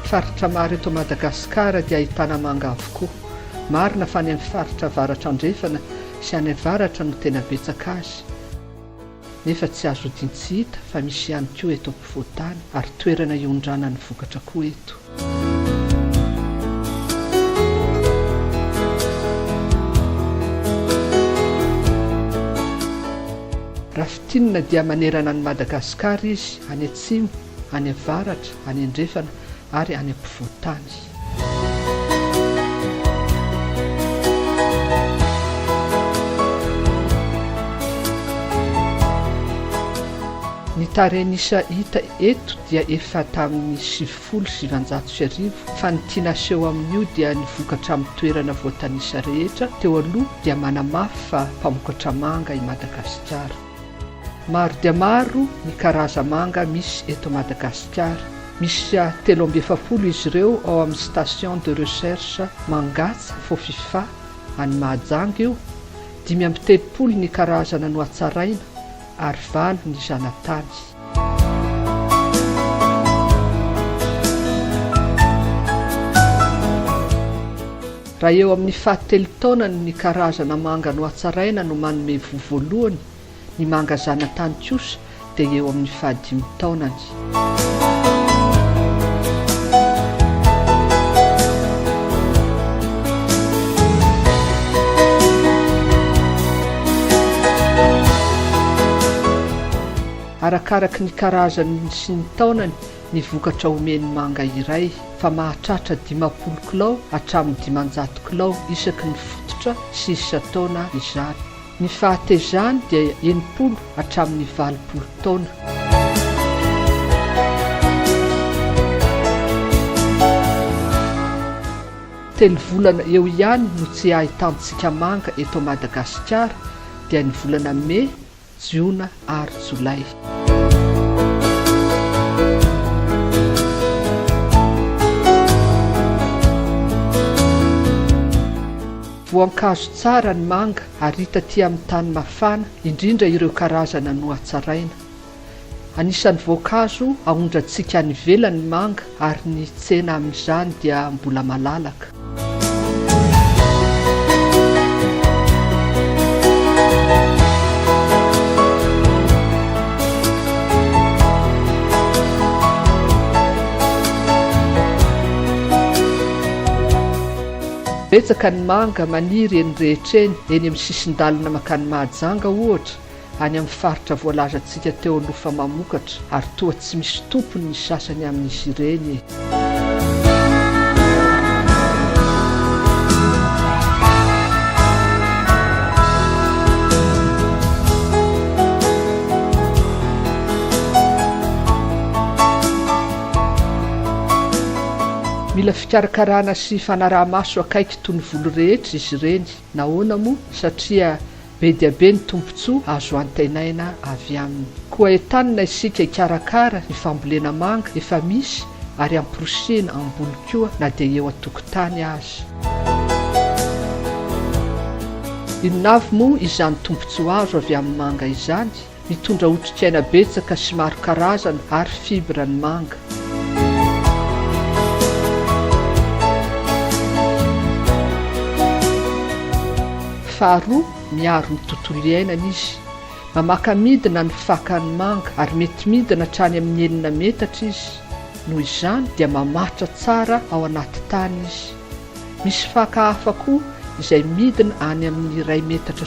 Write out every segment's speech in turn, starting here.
Faritra maro eto Madagasikara dia ahitana manga avokoa. Marina fa any amin'ny faritra avaratra andrefana sy any avaratra no tena betsaka azy, nefa tsy azo odian-tsy hita fa misy ihany koa eto ampovoan-tany ary toerana iondranan'ny vokatra koa eto. Raha fintinina dia manerana an'i Madagasikara izy, any atsimo, any avaratra, any andrefana ary any ampovoan-tany. Ny tarehin'isa hita eto dia efa tamin'ny 1990 fa ny tiana aseho amin'io dia ny vokatra amin'ny toerana voatanisa rehetra teo aloha dia manamafy fa mpamokatra manga i Madagasikara. Maro dia maro ny karaza-manga misy eto Madagasikara. Misy 43 izy ireo ao amin'ny Station de Recherche Mangatsa Fofifa any Mahajanga io, 35 ny karazana nohatsaraina ary valo ny zanatany. Raha eo amin'ny fahatelo taonany ny karazana manga nohatsaraina no manome voa voalohany, Ny manga zanatany kosa dia eo amin'ny fahadimy taonany. Arakaraky ny karazany sy ny taonany ny vokatra omen'ny manga iray, fa mahatratra 50 kilao hatramin'ny 500 kilao isaky ny fototra sy isan-taona izany. Ny fahatezany dia 60 hatramin'ny 80 taona. Telo volana eo ihany no tsy ahitantsika manga eto Madagasikara dia ny volana mey, jiona ary jolay. Voankazo tsara ny manga ary hita aty amin'ny tany mafana, indrindra ireo karazana nohatsaraina. Anisan'ny voankazo aondrantsika any ivelany ny manga ary ny tsena amin'izany dia mbola malalaka. Betsaka ny manga maniry eny rehetra eny, eny amin'ny sisin-dalana mankany Mahajanga ohatra, any amin'ny faritra voalazantsika teo aloha fa mamokatra ary toa tsy misy tompony ny sasany amin'izy ireny e. Mila fikarakarana sy fanaraha-maso akaiky toy ny voly rehetra izy ireny. Nahoana moa? Satria Be dia be ny tombontsoa azo antenaina avy aminy. Koa entanina isika hikarakara ny fambolena manga efa misy ary amporosihina hamboly koa na dia eo an-tokotany aza. Inona avy moa izany tombontsoa azo avy amin'ny manga izany? Mitondra otrikaina betsaka sy maro karazana ary fibre ny manga. Faharoa, miaro ny tontolo iainana izy. Mamaka midina ny fakan'ny manga ary mety midina hatrany amin'ny enina metatra izy. Noho izany dia mamatra tsara ao anaty tany izy. Misy faka hafa koa izay midina any amin'ny 1.20 metatra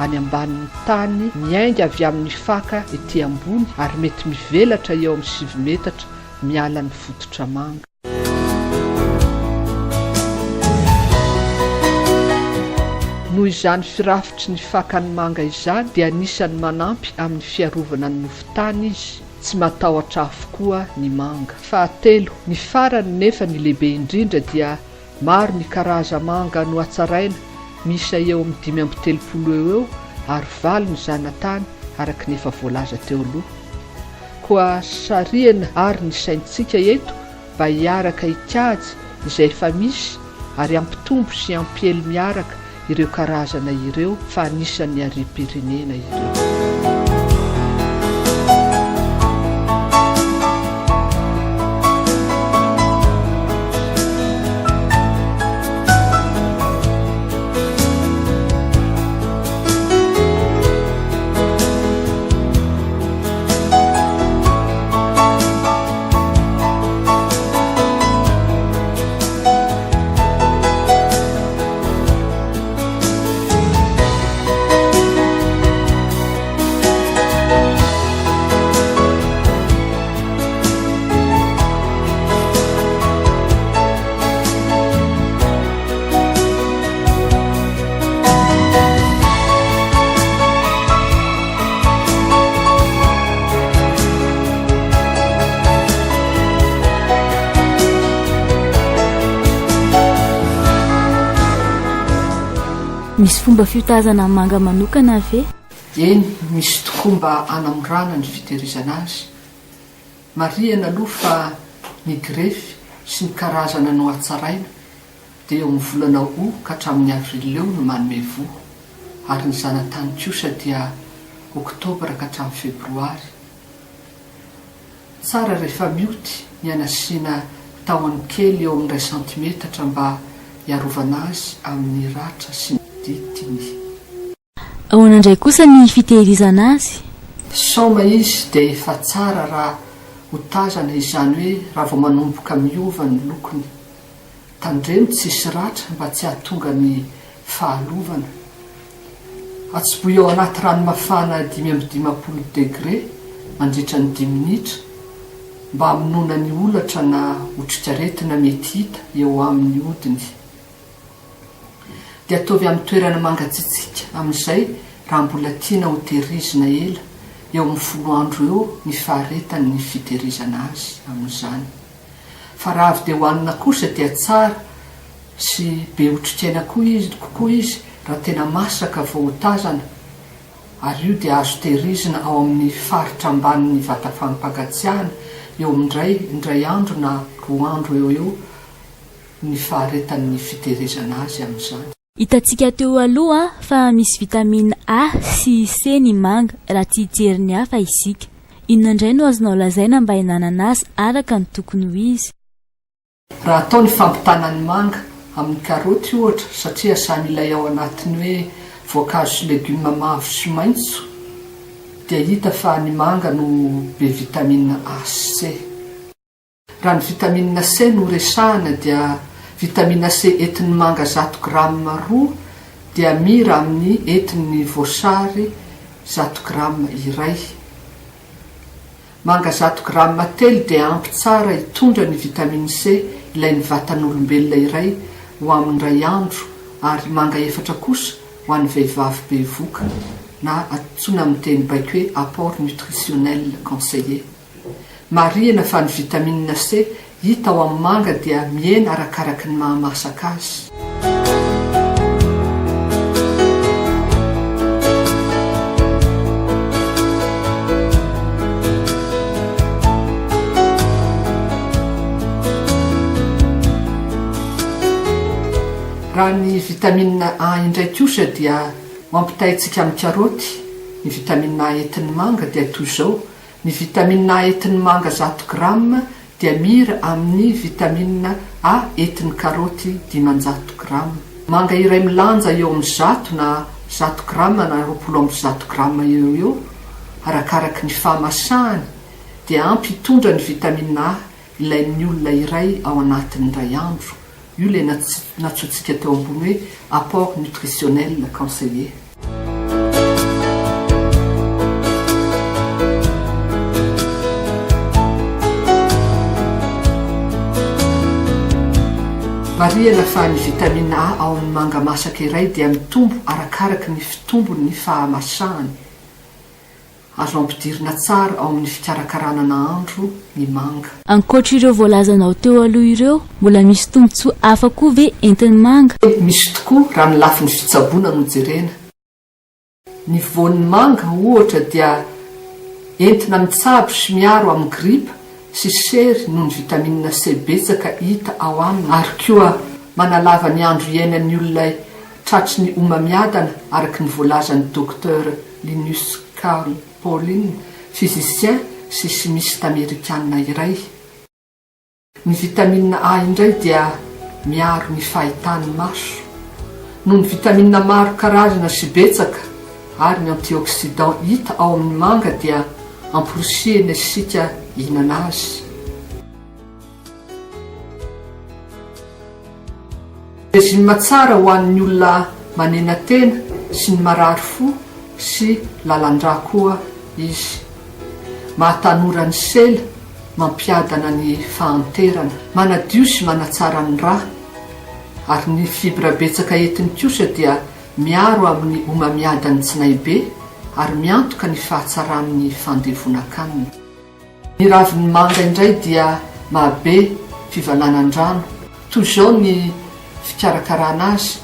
any ambanin'ny tany miainga avy amin'ny faka ety ambony ary mety mivelatra eo amin'ny sivy metatra miala ny fototra manga. Noho izany firafitry ny fakan'ny manga izany dia anisan'ny manampy amin'ny fiarovana ny nofon-tany izy. Tsy matahotra afo koa ny manga. Fahatelo, ny farany nefa ny lehibe indrindra dia maro ny karaza-manga nohatsaraina, miisa eo amin'ny 35 eo eo ary valo ny zanatany araka ny efa voalaza teo aloha. Koa sarihina ary ny saintsika eto mba hiaraka hikajy izay efa misy ary hampitombo sy hampiely miaraka ireo karazana ireo fa anisan'ny harem-pirenena ireo. Misy fomba fiotazana manga manokana ve? Eny, misy tokoa mba hanamorana ny fitehirizana azy. Marihana aloha fa ny grefy sy ny karazana nohatsaraina dia eo amin'ny volana Août ka hatramin'ny Avril eo no manome voa, ary ny zanatany kosa dia Oktobra ka hatramin'ny Febroary. Tsara rehefa mioty ny hanasiana tahony kely eo amin'ny iray santimetatra mba hiarovana azy amin'ny ratra sy ny ditiny. Ahoana indray kosa ny fitehirizana azy? Saoma izy dia efa tsara raha hotazana izany hoe raha vao manomboka miova ny lokony. Tandremo tsy hisy ratra mba tsy hahatonga ny fahalovana. Atsobohy ao anaty rano mafana 55 degre mandritra ny dimy minitra mba hamonoana ny holatra na otrikaretina mety hita eo amin'ny hodiny. Dia ataovy amin'ny toerana mangatsiatsiaka amin'izay raha mbola tiana ho tehirizina ela, eo amin'ny folo andro eo ny faharetan'ny fitehirizana azy amin'izany. Fa raha avy dia hohanina kosa dia tsara sy be otrikaina koa izy kokoa izy raha tena masaka vao hotazana ary io dia azo tehirizina ao amin'ny faritra ambanin'ny vata fampangatsiahana eo amin'ny indray indray andro na roa andro eo eo ny faharetan'ny fitehirizana azy amin'izany. Hitantsika teo aloha fa misy vitamine A sy C ny manga raha tsy hijery ny hafa isika. Inona indray no azonao lazaina mba hinanana azy araka ny tokony ho izy? Raha atao ny fampitana ny manga amin'ny karaoty ohatra satria samy ilay ao anatin'ny hoe voankazo sy legioma mavo sy maitso dia hita fa ny manga no be vitamine A sy C. Raha ny vitamine C no resahana dia vitamine C entin'ny manga zato grama roa dia mira amin'ny entin'ny voasary zato grama iray. Manga zato grama telo dia ampy tsara hitondra ny vitamine C ilain'ny vatan'olombelona iray ho amin'ny iray andro ary manga efatra kosa ho an'ny vehivavy bevoka na antsoina amin'ny teny baiko hoe apport nutritionnel conseillé. Marihina fa ny vitamine C hita ao amin'ny manga dia mihena arakaraky ny maha-masaka azy. Raha ny vitamine A indray kosa dia ho ampitahaintsika amin'ny karaoty, ny vitamine A entin'ny manga dia toy izao, Ny vitamine A entin'ny manga zato grama dia mira amin'ny vitamine A entin'ny karaoty 500 grama. Manga iray milanja eo amin'ny zato na zato grama na 120 grama eo ho eo, arakaraky ny fahamasahany, dia ampy hitondra ny vitamine A ilain'ny olona iray ao anatin'ny iray andro, io ilay nantsointsika teo ambony hoe apport nutritionnel conseillé. Marihana fa ny vitamine A ao amin'ny manga masaka iray dia mitombo arakaraky ny fitombon'ny fahamasahany. Azo ampidirina tsara ao amin'ny fikarakarana nahandro ny manga. Ankoatra ireo voalazanao teo aloha ireo, mbola misy tombontsoa hafa koa ve entin'ny manga? Misy tokoa raha ny lafiny fitsaboana no jerena. Ny voan'ny manga ohatra dia entina mitsabo sy miaro amin'ny gripa sy sery noho ny vitamine C betsaka hita ao aminy ary koa manalava ny andro iainan'ny olona tratry ny homamiadana araka ny voalazan'ny Docteur Linus Carl Pauling, physicien sy chimiste amerikana iray. Ny vitamine A indray dia miaro ny fahitan'ny maso. Noho ny vitamine maro karazana sy betsaka ary ny antioxydants hita ao amin'ny manga dia amporisihina isika hihinana azy. Régime tsara ho an'ny olona manena tena sy ny marary fo sy lalan-drà koa izy. Mahatanora ny sela, mampiadana ny fahanterana. Manadio sy manatsara ny rà. Ary ny fibre betsaka entiny kosa dia miaro amin'ny homamiadan'ny tsinay be ary miantoka ny fahatsaran'ny fandevonan-kanina. Ny ravin'ny manga indray dia mahabe fivalanan-drano. Toy izao ny fikarakarana azy.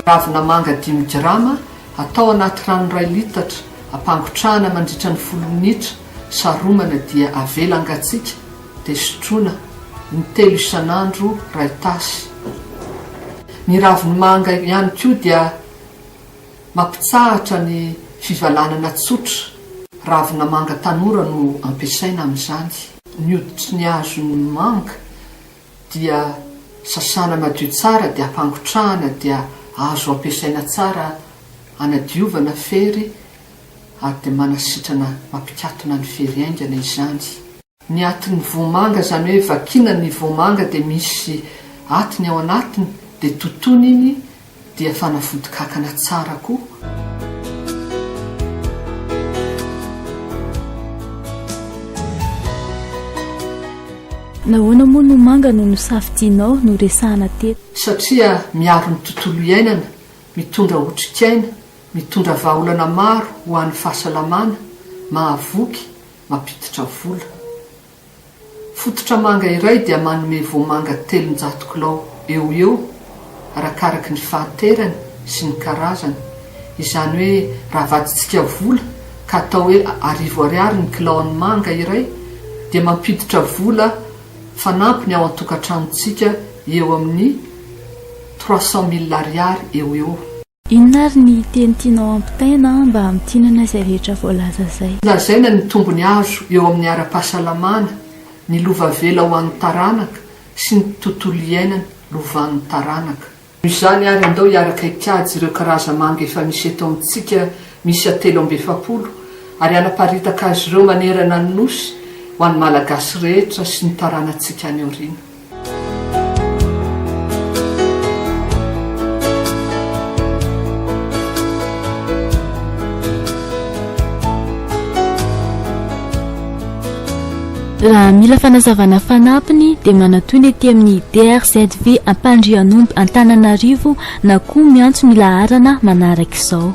Ravina manga dimy grama, atao anaty rano iray litatra, ampangotrahana mandritra ny folo minitra, saromana dia avela hangatsiaka dia sotroina intelo isan'andro iray tasy. Ny ravin'ny manga ihany koa dia mampitsahatra ny fivalanana tsotra. Ravina manga tanora no ampiasaina amin'izany. Ny hoditry ny hazon'ny manga dia sasana madio tsara dia ampangotrahana dia azo ampiasaina tsara hanadiovana fery ary dia manasitrana mampikatona ny fery haingana izany. Ny atin'ny vomanga izany hoe vakiana ny vomanga dia misy atiny ao anatiny dia totoina iny dia fanafody kakana tsara koa. Nahoana moa no manga no nosafidianao noresahana teto? Satria miaro ny tontolo iainana, mitondra otrikaina, mitondra vahaolana maro ho an'ny fahasalamana, mahavoky, mampiditra vola. Fototra manga iray dia manome vomanga 300 kilao eo ho eo arakaraky ny fahaterany sy ny karazany. Izany hoe raha avadintsika vola ka atao hoe arivo ariary ny kilaon'ny manga iray dia mampiditra vola fanampiny ao an-tokantranontsika eo amin'ny 300 mille ariary eo ho eo. Inona ary ny teny tianao hampitaina mba hamintinana izay rehetra voalaza izay? Lazaina ny tombony azo eo amin'ny ara-pahasalamana, ny lova avela ho an'ny taranaka sy ny tontolo iainana lovan'ny taranaka. Noho izany ary andao hiaraka hikajy ireo karaza-manga efa misy eto amintsika miisa 43 ary hanaparitaka azy ireo manerana ny Nosy ho an'ny Malagasy rehetra sy ny taranantsika any aoriana. Raha mila fanazavana fanampiny dia manatòna ety amin'ny DRZV Ampandrianomby Antananarivo na koa miantso ny laharana manaraka izao.